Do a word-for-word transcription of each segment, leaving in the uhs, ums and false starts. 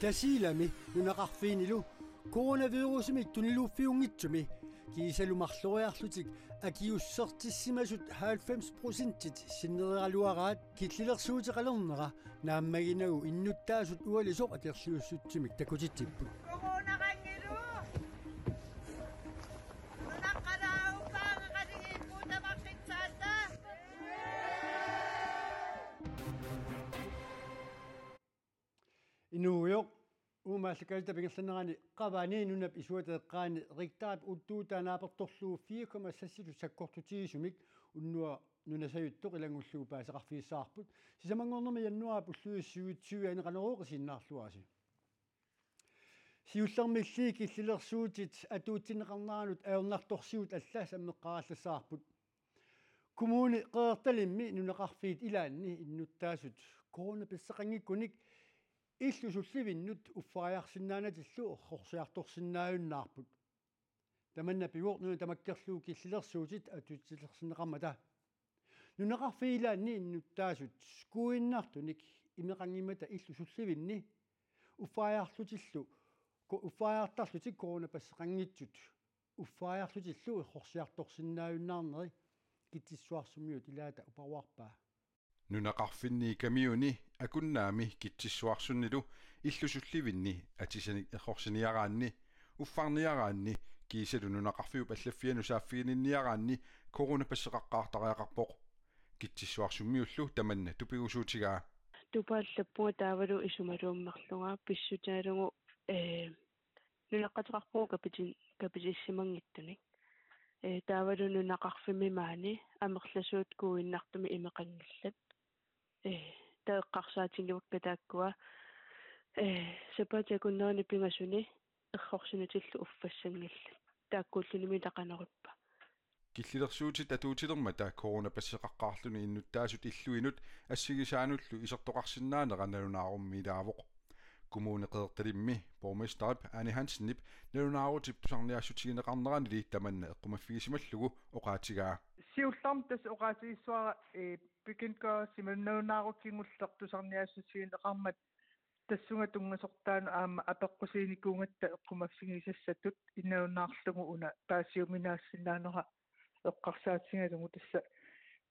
Tasiilami nunaqarfiinilu coronavirusimik tuniluuffiunngitsumi kiisalu marloriarlutik akiuussertissimasut halvfems procentit sinnereraluaraat killilersuuteqalernera naammaginagu innuttaasut ualisoq akerliussutsimik takutitsipput. Coronaqanngilu! Nunaqqalaaruppaangaqaligiippuutamarfitsaata! Inuugujoq, uuma aallakaatitap ingerlanerani qavani nunap isuata eqqaani Richterip uuttuutaa naapertorlugu fire komma seks sakkortutigisumik unnuaq nunasajuttoq ilanngullugu paaseqarfigissavarput. Sisamanngornermi januaarip ulluisa syvogtyve-ani Qanorooq isiginnaarluarisi. Siullermilli killilersuutit atuutsinneqarneranut ajornartorsiut alla sammeqqaarallassavarput. Kommune Qeqertalimmi nunaqarfiit ilaanni innuttaasut coronapasseqanngikkunik illu sullivinnut uffariarsinnaanatillu errorsiartorsinnaajunnaarput. Tamanna pivoq nuna tamakkerlugu killilersuutit atuutilersinneqarmata. Nunaqarfiit ilaanni innuttaasut kuuinnartunik imeqanngimmata illu sullivinni uffariarlutillu ko-, uffariartarlutik coronapasseqanngitsut uffariarlutillu errorsiartorsinnaajunnaarneri Kitsissuarsummiut ilaata uparuarpaa. Nunaqarfinni Kamiuni Akunnaami Kitsissuarsunnilu illu sullivinni atisanik errorsiniaraanni, uffarniaraanni kiisalu nunaqarfiup allaffianut saaffiginninniaraanni coronapasseqaqqaartariaqarpoq. Kitsissuarsummiullu tamanna tupigusuutigaa. Tupaallappunga taavalu isumaluummerlunga pissutigalugu, ee, nunaqqateqarpugut kapitin-, kapitissimanngitsunik. Ee, taavalu nunaqarfimmi maani amerlasuut kuuinnartumik imeqanngillat. Ee, taava eqqarsaatigivakkit taakkua, ee, sapaatip akunnerani pingasuni errorsimatillu uffassanngillat. Taakkuullunimi taqaneruppa. Killilersuutit atuutilermata coronapasseqaqqaarluni innuttaasut illuinut assigisaanullu isertoqarsinnaanera nalunaarummi ilaavoq. Kommune Qeqertalimmi borgmesterip Ane Hansenip nalunaarutip tusarniaassutigineqarneranili tamanna eqqumaffigisimallugu oqaatigaa. Siullermik tassa oqaatigissavara, ee, bekendtgørelsimi nalunaarutiginngullugit tusarniaassutigineqarmat tassunga tunngasortaanut aamma apeqqusiinikuugatta eqqumaffigisassatut nalunaarlugu una paasiuminaassinnaanera eqqarsaatigalugu tassa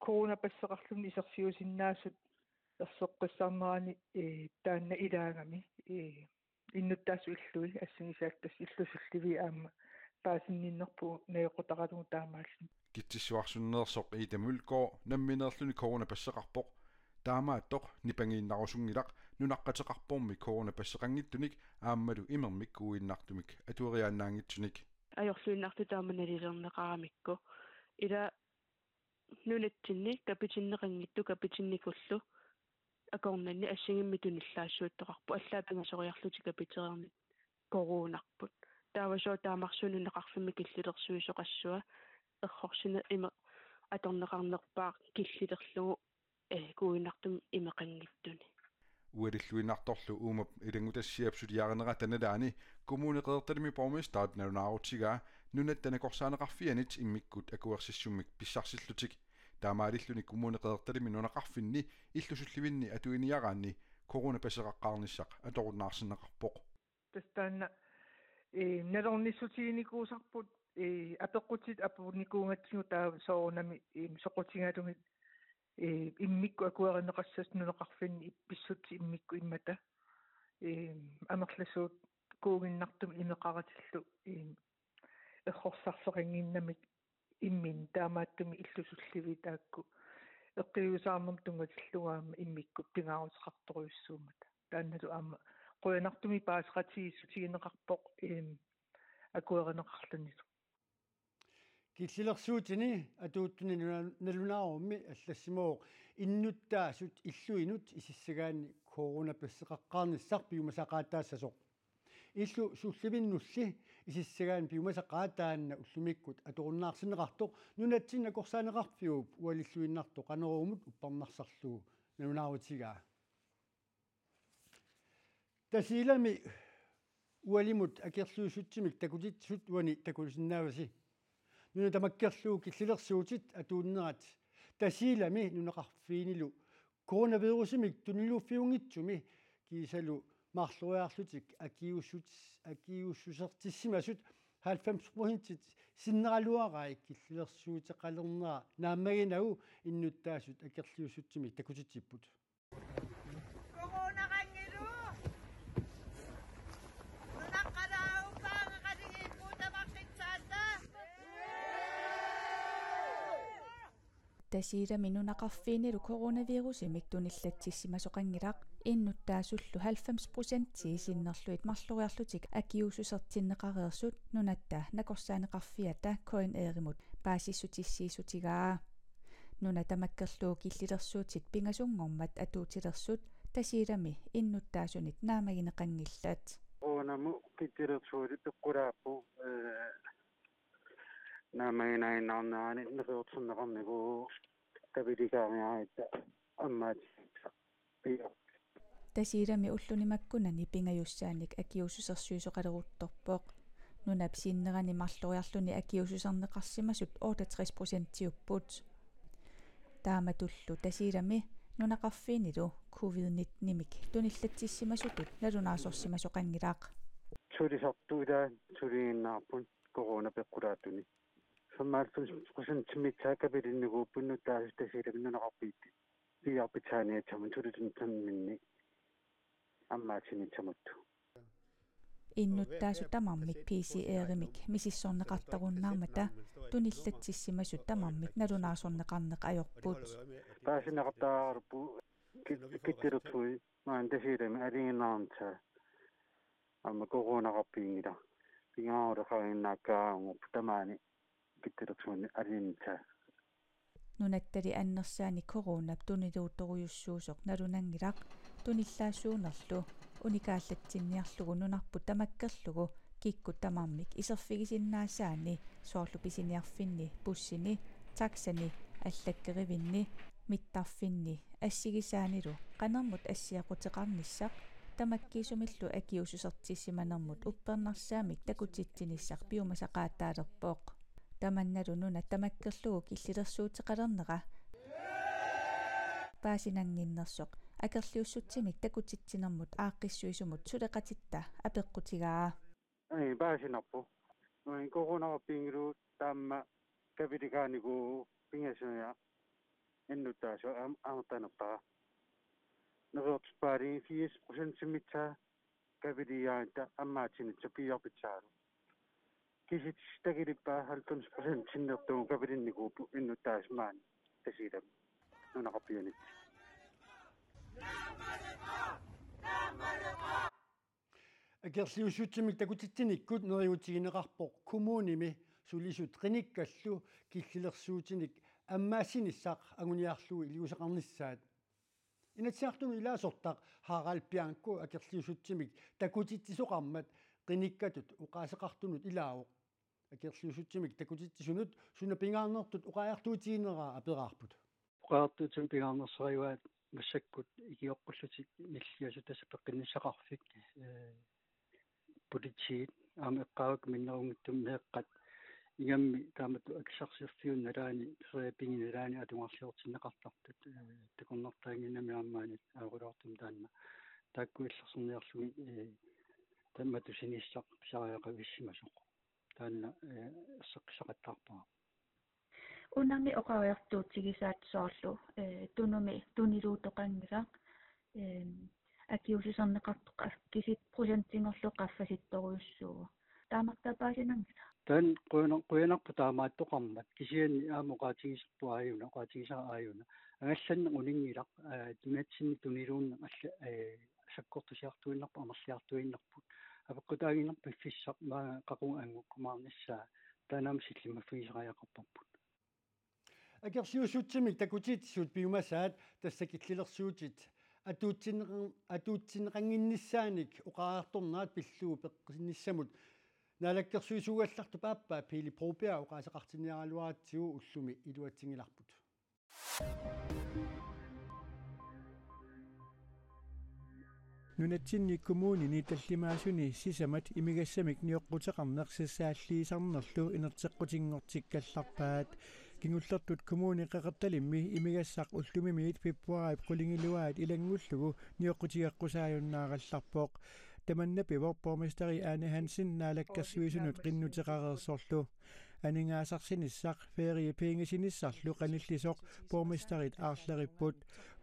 coronapasseqarluni iserfiusinnaasut erseqqissarnerani, ee, taanna ilaagami, ee, innuttaasut illui assigisaat tassa illu sullivii aamma paasinninnerpugut najoqqutaralugu taamaalilluni. Kitsissuarsunneersoq Ida Mølgaard nammineerluni coronapasseqarpoq. Taamaattoq nipangiinnarusunngilaq nunaqqateqarpormi coronapasseqanngitsunik aammalu imermik kuuinnartumik atueriaannaanngitsunik. Ajorluinnartut taama nalilerneqaramikku. Ila nunatsinni kapitinneqanngitsut kapitinnikullu akornanni assigiimmik tunillaassuuttoqarput, allaat pingasoriarlutik kapitereerneq coronarput. Taava sooq taamarsuaq nunaqarfimmi killilersuisoqassua, errorsineq imeq atorneqarnerpaaq killilerlugu, ee, kuuinnartumik imeqanngitsuni. Ualilluinnartorlu uumap ilanngutassiap suliarinerata nalaani Kommune Qeqertalimmi borgmesterip nalunaarutigaa Nunatta Nakorsaaneqarfianit immikkut akuersissummik pissarsillutik. Taamaalilluni Kommune Qeqertalimmi nunaqarfinni illu sullivinni atuiniaraanni coronapasseqaqqaarnissaq atorunnaarsinneqarpoq. Tassa taanna, ee, nalornissutiginikuusarput, ee, apeqqutit apuunnikuugatsigu taava soorunami, ee, soqutigalugit, ee, immikkut akuerineqassasoq nunaqarfinni ippissutit immikkut immata, ee, amerlasuut kuuginnartumik imeqaratillu, ee, errorsarfeqannginnamik imminni taamaattumik illu sullivii taakku eqqiusaarnermut tunngatillugu aamma immikkut pingaaruteqartorujussuummata. Taannalu aamma qujanartumik paaseqatigiissutigineqarpoq, ee, akuerineqarlunilu. Killilersuutini atuuttuni nuna-, nalunaarummi allassimavoq innuttaasut illuinut isissagaanni coronapasseqaqqaarnissaq piumasaqaataassasooq. Illu sullivinnulli isissagaanni piumasaqaaq taanna ullumikkut atorunnaarsinneqartoq Nunatta Nakorsaaneqarfiup ualilluinnartoq Qanoruumut uppernarsarlugu nalunaarutigaa. Tasiilami ualimut akerliussutsimik takutitsisut uani takusinnaavasi. Nuna tamakkerlugu killilersuutit atuunnerat Tasiilami nunaqarfiinilu coronavirusimik tuniluuffiunngitsumi kiisalu Marloriarlutik akiuussut-, akiuussusertissimasut halvfems procentit sinneraluarai killilersuuteqalernera naammaginagu innuttaasut akerliussutsimik takutitsipput. Tasiilami nunaqarfiinilu coronavirusimik tunillatsissimasoqanngilaq, innuttaasullu halvfems procentii sinnerlugit marloriarlutik akiuussusertinneqareersut Nunatta Nakorsaaneqarfiata K N R-imut paasissutissiissutigaa. Nuna tamakkerlugu killilersuutit pingasunngormat atuutilersut Tasiilami innuttaasunit naammagineqanngillat. Coronamut killilersuutit peqqulaappoq, ee, naammaginaannarnerani neriortinneqarnikuuvoq, kaviligaariaratta ammaat. Tasiilami ulluni makkunani pingajussaanik akiuussusersuisoqaleruttorpoq. Nunap sinnerani marloriarluni akiuussuserneqarsimasut otteogtres procentiupput. Taamatullu Tasiilami nunaqarfiinilu covid nitten-imik tunillatsissimasutut nalunaarsorsimasoqanngilaq. Sulisartut ilaa suliinnarput corona peqqulaatuni. Femoghalvfems procent timmitsaa kavilinnikuupput innuttaasut Tasiilami nunaqarfiit piiarpitsaaniassamut sulitun tamminni ammaatinissamut. Innuttaasut tamarmik P C R-imik misissorneqartarunnaarmata tunillatsissimasut tamarmik nalunaarsorneqarneq ajorput. Paasineqartarput kit-, kittilertui maani Tasiilami aliinnarnitsaa. Aamma coronaqarfiunngilaq. Pingaaruteqarinnaakkaanngorput tamaani kittilersuunik aliinnitsaa. Nunattali annersaani coronap tuniluuttorujussuusoq nalunanngilaq, tunillaassuunerlu unikaallatsinniarlugu nunarput tamakkerlugu kikkut tamarmik iserfigisinnaasaanni, soorlu pisiniarfinni, bussini, taxani, allakkerivinni, mittarfinni, assigisaanilu qanermut assiaquteqarnissaq, tamakkiisumillu akiuussusertissimanermut uppernarsaammik takutitsinissaq piumasaqaataalerpoq. Tamannalu nuna tamakkerlugu killilersuuteqalernera paasinannginnersoq akerliussutsimik takutitsinermut aaqqissuisumut suleqatitta apeqqutigaa. Ai, paasinarpoq. Ai, coronaqarfiunngilaq, taama kaviligaanikuuvoq pingasunik innuttaasut am-, amerlanerpaat. Neriortippaaliit firs procent timmitsaa kaviligaangatta ammaatinissaq piiarpitsaalu. Kisitsisit takilippaa halvfems procent sinnerlugu kavilinnikuupput innuttaasut maani Tasiilami nunaqarfianit. Akerliussutsimik takutitsinikkut neriuutigineqarpoq kommunimi sulisut qinikkallu killilersuutinik ammaatinissaq anguniarlugu iliuuseqarnissaat. Inatsisartunut ilaasortaq Harald Bianco akerliussutsimik takutitsisoqarmat qinikkatut oqaaseqartunut ilaavoq. Akerliussutsimik takutitsisunut suna pingaarnertut oqariartuutigineraa aperaarput. Oqariartuutinut pingaarnersaat massakkut ikioqqullutik nilliasut tassa peqqinnissaqarfik, ee, politiit aamma eqqaavakka minnerunngitsumik meeqqat ingammik taamatut akissarsiorfiup nalaani, feriap nalaani atugarliortinneqartartut, ee, takornartaannginnami aamma maani ajoraluartumik taanna. Taakku illersorniarlugit, ee, taamatut sinissaq pisariaqavissimasoq. Taanna, ee, erseqqissaqattaarpara. Unami oqariartuutigisaat soorlu, ee, Tunumi tuniluuttoqanngilaq, ee, akiuussuserneqartoq qa-, kisit procentinngorlugu qaffasittorujussuuvoq. Taamartaa paasinanngilaq. Taanna qujanar-, qujanarpoq taamaattoqarmat, kisianni aamma oqaatigisarput aajuna, oqaatigisara aajuna. Angallanneq uninngilaq, ee, nunatsinni tuniluunneq alla-, ee, sakkortusiartuinnarpoq, amerliartuinnarpoq. Apeqqutaaginnarpoq piffissaq maanga qaqugu anngukkumaarnissaa, taanna aamma sillimaffigisariaqarparput. Akerliussutsimik takutitsisut piumasaat tassa killilersuutit atuutsinneqan-, atuutsinneqannginnissaanik oqariartornerat pillugu peqqinissamut naalakkersuisuugallartup aappaa Pele Broberg oqaaseqartinniaraluaratsigu ullumi iluatsinngilarput. Nunatsinni kommunini tallimaasuni sisamat imigassamik nioqquteqarneq sassaalliisarnerlu inerteqqutinngortikkallarpaat. Kingullertut Kommune Qeqertalimmi imigassaq ullumimiit februaarip qulingiluaat ilanngullugu nioqqutigeqqusaajunnaarallarpoq. Tamanna pivoq borgmesteri Ane Hansen Naalakkersuisunut qinnuteqareersorlu. Aningaasarsinissaq feriepengesinissarlu qanillisoq borgmesterit aarleripput.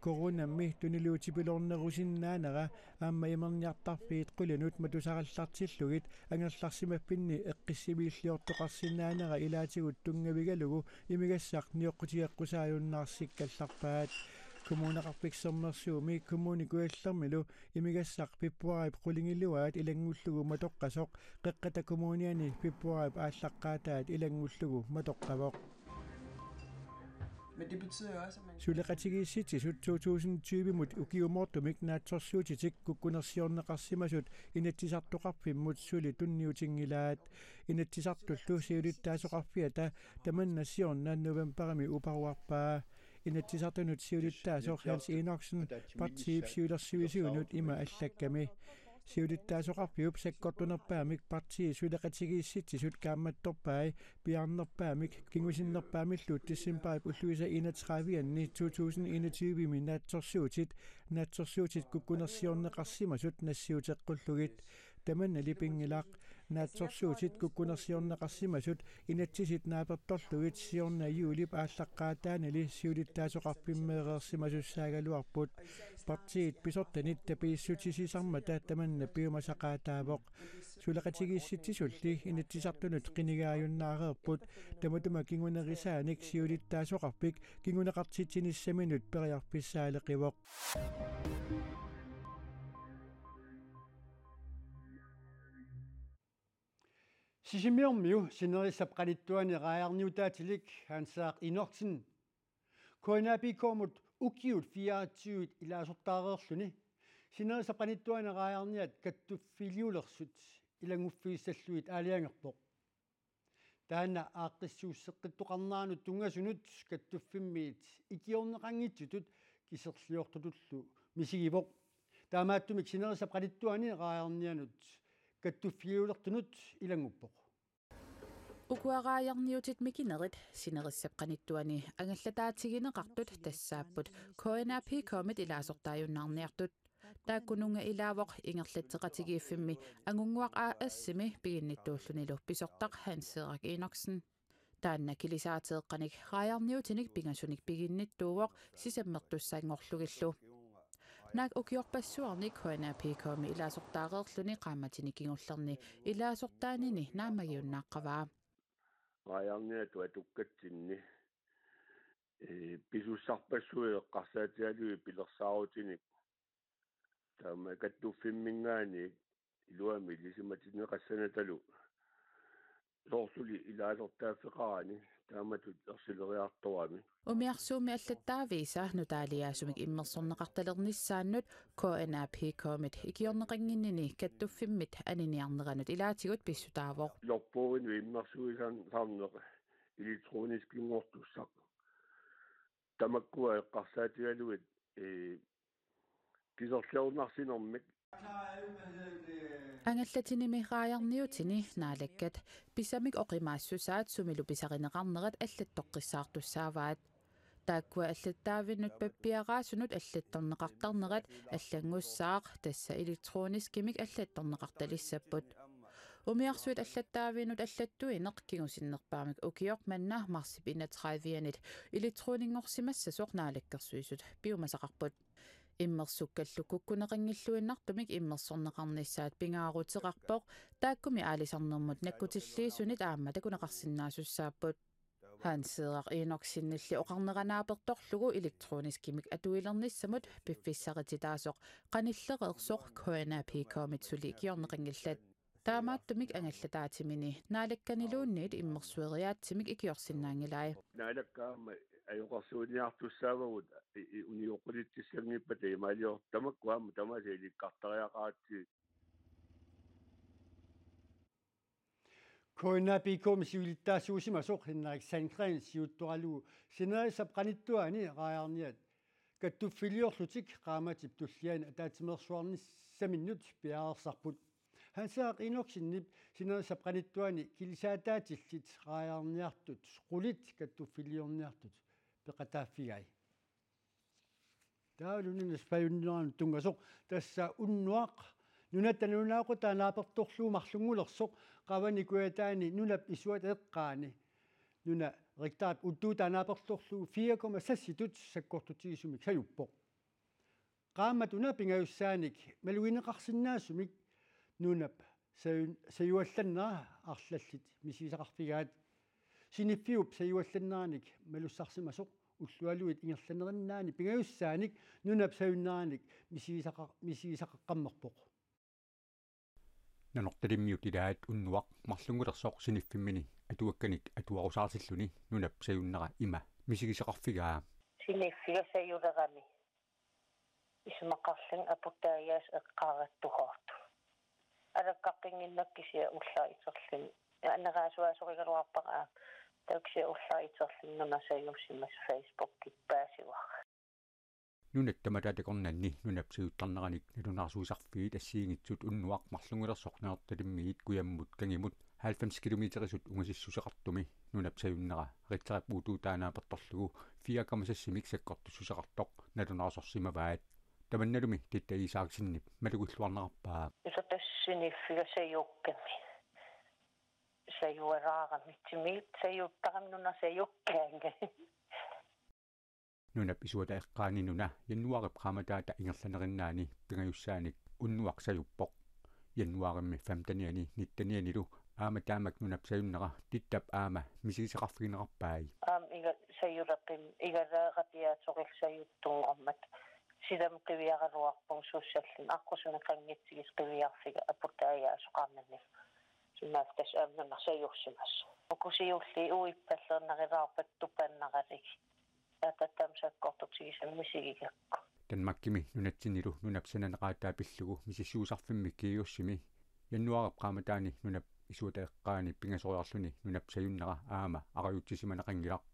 Coronammi tuniluutipiloornerusinnaanera aamma imerniartarfiit qulinut matusarallartillugit angerlarsimaffinni eqqissiviilliortoqarsinnaanera ilaatigut tunngavigalugu imigassaq nioqqutigeqqusaajunnaarsikkallarpaat. Kommuneqarfik Sermersuumi Kommune Kujallermilu imigassaq februaarip qulingiluaat ilanngullugu matoqqasoq Qeqqata Kommuniani februaarip aallaqqaataat ilanngullugu matoqqavoq. Men det betyder jo også, at man Suleqatigiissitsisut to tusind tyve-mut ukiumoortumik naatsorsuutitik kukkunersiorneqarsimasut Inatsisartoqarfimmut suli tunniutinngilaat. Inatsisartullu siulittaasoqarfiata tamanna siorna novembarimi uparuarpaa. Inatsisartunut siulittaasoq Hans Enoksen partiip siulersuisuinut ima allakkami: Siulittaasoqarfiup sakkortunerpaamik partiit suleqatigiissitsisut kaammattorpai piaarnerpaamik kingusinnerpaamillu decembarip ulluisa enogtredive-anni to tusind enogtyve-mi naatsorsuutit naatsorsuutit kukkunersiorneqarsimasut nassiuteqqullugit. Tamannali pinngilaq: Naatsorsuutit kukkunersiorneqarsimasut inatsisit naapertorlugit siorna juulip aallaqqaataanili siulittaasoqarfimmeereersimasussaagaluarput. Partiit pisortanit tapiissutissisarmata tamanna piumasaqaataavoq. Suleqatigiissitsisulli Inatsisartunut qinigaajunnaareerput, tamatuma kingunerisaanik siulittaasoqarfik kinguneqartitsinissaminut periarfissaaleqivoq. Sisimiormiu sinerissap qanittuani raajarniutaatilik Hans Enoksen K N A P K-mut ukiut fireogtyve ilaasortaareerluni sinerissap qanittuani raajarniat kattuffiliulersut ilannguffigissallugit aalajangerpoq. Taanna aaqqissuusseqqittoqarneranut tunngasunut kattuffimmiit ikiorneqanngitsutut kiserliortutullu misigivoq. Taamaattumik sinerissap qanittuani raajarnianut kattuffiliulertunut ilannguppoq. Ukua raajarniutit mikinerit sinerissap qanittuani angallataatigineqartut tassaapput K N A P K-mit ilaasortaajunnaarniartut. Taakkununnga ilaavoq ingerlatseqatigiiffimmi Angunnguaq A S-imi piginnittuullunilu pisortaq Hans Henrik Enoksen. Taanna kilisaateeqqanik raajarniutinik pingasunik piginnittuuvoq sisammertussanngorlugillu. Naak ukiorpassuarni K N A P K-mi ilaasortaareerluni qaammatini kingullerni ilaasortaanini naammagiunnaaqqavaa. Raajarniatut atukkatsinni, ee, pisussarpassuit eqqarsaatigalugit pilersaarutinik taama kattuffimminngaanniit iluamik ilisimatinneqassanatalu soorluli ilaasortaaffeqarani taamatut ersileriartorami. Umiarsuummi allattaaviisa nutaaliaasumik immersorneqartalernissaannut K N A P K-mit ikiorneqannginnini kattuffimmit aniniarneranut ilaatigut pissutaavoq. Logboginut immersuisarneq elektroniskinngortussaq. Tamakkua eqqarsaatigalugit, ee, kiserliornarsinermik. Angallatinimi raajarniutini Naalakkat pisamik oqimaassusaat sumilu pisarineqarnerat allattoqqissaartussaavaat. Taakkua allattaavinnut pappiaraasunut allattorneqartarnerat allanngussaaq, tassa elektroniskimik allattorneqartalissapput. Umiarsuit allattaavinnut allattuineq kingusinnerpaamik ukioq manna marsip enogtredive-anit elektroninngorsimassasoq Naalakkersuisut piumasaqarput. Immersukkallu kukkuneqanngilluinnartumik immersorneqarnissaat pingaaruteqarpoq, taakkumi aalisarnermut nakkutilliisunit aamma takuneqarsinnaasussaapput. Hans Henrik Enoksenilli oqarnera naapertorlugu elektroniskimik atuilernissamut piffissarititaasoq qanillereersoq K N A P K-mit suli ikiorneqanngillat. Taamaattumik angallataatimini Naalakkaniluunniit immersueriaatsimik ikiorsinnaanngilai. Naalakka aamma ajoqersuiniartussaavagut i-, i-, unioqqulittussanngippata imaalior-, tamakku aamma tamaasa ilikkartariaqaratsigit. K N A P K-mi siulittaasuusimasoq Henrik Sandgreen siuttoralugu sinerissap qanittuani raajarniat kattuffiliorlutik qaammatip tulliani ataatsimeersuarnissaminnut piareersarput. Hans Henrik Enoksenip sinerissap qanittuani kilisaataatillit raajarniartut, qulit kattuffiliorniartut peqataaffigai. Taavalu nunap sajunneranut tunngasoq tassa unnuaq nunatta nalunaaqutaq naapertorlugu marlunngulersoq Qaavani Kujataani nunap isuata eqqaani nuna Richterip uuttuutaa naapertorlugu fire komma seksitut sakkortutigisumik sajuppoq. Qaammatuna pingajussaanik malugineqarsinnaasumik nunap sajun-, sajuallannera arlallit misigisaqarfigaat. Siniffiup sajuallanneranik malussarsimasoq ullualuit ingerlanerinnaani pingajussaanik nunap sajunneranik misigisaqa-, misigisaqaqqammerpoq. Nanortalimmiut ilaat unnuaq marlunngulersoq siniffimmini atuakkanik atuarusaartilluni nunap sajunnera ima misigisaqarfigaa. Siniffiga sajulerami isumaqarlunga aputaajaasa eqqaarattuhoortoq. Alakkaqqinnginnakku kisianni ullaaq iterluni. Aneraasuaasorigaluarpara aamma. Taava kisianni ullaaq iterluni nuna sajussimasoq Facebookip paasivara. Nunatta matuma takornanni nunap sajuttarneranik nalunaarsuisarfiit assigiinngitsut unnuaq marlunngulersoq Nanortalimmiit kujammut kangimut halvfems kilometerisut ungasissuseqartumi nunap sajunnera Richterip uuttuutaa naapertorlugu fire komma seksimik sakkortussuseqartoq nalunaarsorsimavaat. Tamannalumi Titta Isaksenip malugilluarnerarpaa. Tassa siniffiga sajukkami. Sajuaraarami timiit sajuttarami nuna sajukkaanga. Nunap isuata eqqaani nuna januaarip qaammataata ingerlanerinnaani pingajussaanik unnuaq sajuppoq. Januaarimi femteniani nittenianilu aamma taamak nunap sajunnera Tittap aamma misigisaqarfiginerarpai. Aamma iga sajuleqim igalaaqatiaatsoqil sajuttunngormat. Silami qiviaraluarpunga suussallin aqqusineqanngitsigis qiviarfiga aputaajaasoqarnani. Sunaaffa tassa aamma nuna sajussimasoq. Uku siulliit uippallernarilaarpat tupannaralik. Taava taama sakkortutigisumik misigigakku. Danmarkimi nunatsinnilu nunap sananeqaataa pillugu misissuisarfimmi GEUS-imi januaarip qaammataani nunap isuata eqqaani pingasoriarluni nunap sajunnera aamma arajutsisimaneqanngilaq.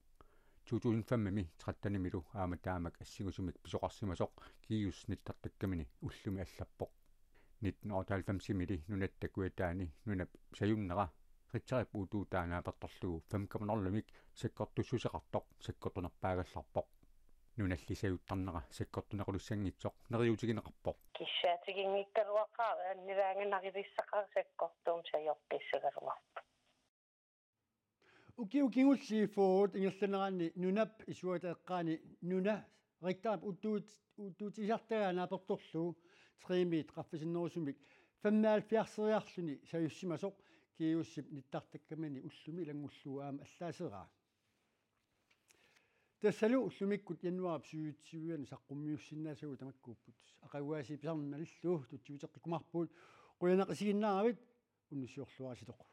To tusind fem-imi trettenimilu aamma taamak assingusumik pisoqarsimasoq GEUS nittartakkamini ullumi allappoq. Nitten otteoghalvfems-imili nunatta kujataani nunap sajunnera Richterip uuttuutaa naapertorlugu fem komma nul-imik sakkortussuseqartoq sakkortunerpaagallarpoq. Nunalli sajuttarnera sakkortunerulissanngitsoq neriuutigineqarpoq. Kissaatiginngikkaluaqaaq annilaanganarulissaqaaq sakkortuumik sajoqqissagaluarpoq. Ukioq kingulleq fyrret ingerlaneranni nunap isuata eqqaani nuna Richterip uuttuut-, uuttuutigisartagaa naapertorlugu tre-miit qaffasinnerusumik femoghalvfjerdseriarluni sajussimasoq GEUS-ip nittartakkamini ullumi ilanngullugu aamma allaaseraa. Tassalu ullumikkut januaarip syvogtyve-ani saqqummiussinnaasagut tamakkuupput. Aqaguasiit pisarneq malillugu tutsiuteqqikkumaarpugut. Qujanaq isiginnaaravit, unnussiorluarisi toqu.